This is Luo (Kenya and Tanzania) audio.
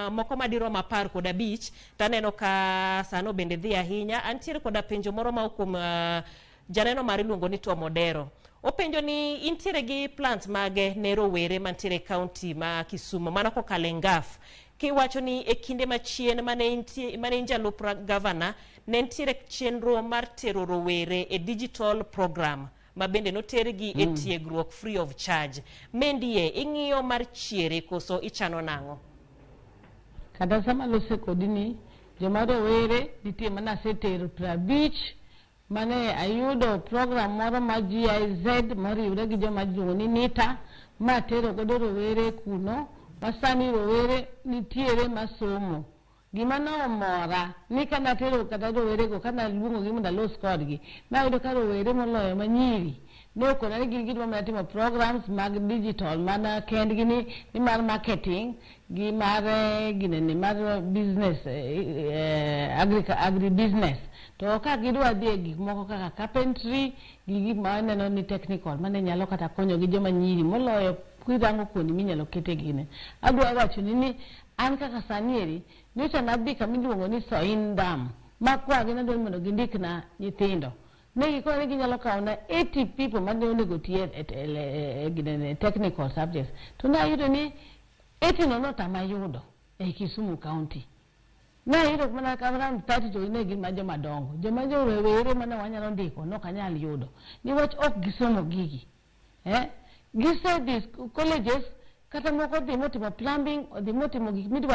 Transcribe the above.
moko madirom 15, taneno ka sano bende dhi ahinya. Antiere koda penjo moro ma kuom janeno mar iluongo ni Tom Odero. Openjo ni intiere gi plans mage ne rowere mantiere e county ma Kisumu mano kokalo e NGAAF. Kiwacho ni e kinde machien mane intie mane in jalup gavana, ne nitiere chenro mar tero rowere e digital program ma bende notergi e tiegruok free of charge. Mendie ing'iyo mar chiere koso ichano nang'o? Kata sama lose kodi ni, joma rowere nitie mana asetero 50 mane ayudo program moro ma GIZ moriwre gi joma iluongo ni NITA, matero godo rowere kuno. Masani rowere nitiere masomo. Gima nomora ni kanatero kata rowerego, kanaluongogi mondo alos kodgi, nayudo ka rowere moloyo manyiri ne okona ni gin gidwa mana timo programs mag digital mana kendgi, ni mar marketing gi mar ginene mar business, agri business. To ka gidwa dhi e gik moko kaka carpentry gi gik ma aneno ni technical mane nyalo kata konyogi, joma nyiri moloyo. Kirango kuonde minyalo kete gine, adwa wacho ni an kaka sani eri nyocha nadhi kama iluongo ni Soin Dam makwagi, nadwa ni mondo gindikna nyithindo. Ne gikona ni ginyalo kawona 80 people mane onego ti e ginene technical subjects, to nayudo ni 80 no notama yudo ei Kisumu County. Nayudo mana around 30, to ne gin ma joma dongo. Joma jowere mane wanyalo ndiko nok anyal yudo niwach ok gisomo gigi. Gisedhi colleges, kata moko odhi motimo plumbing, odhi motimo gik midwaro.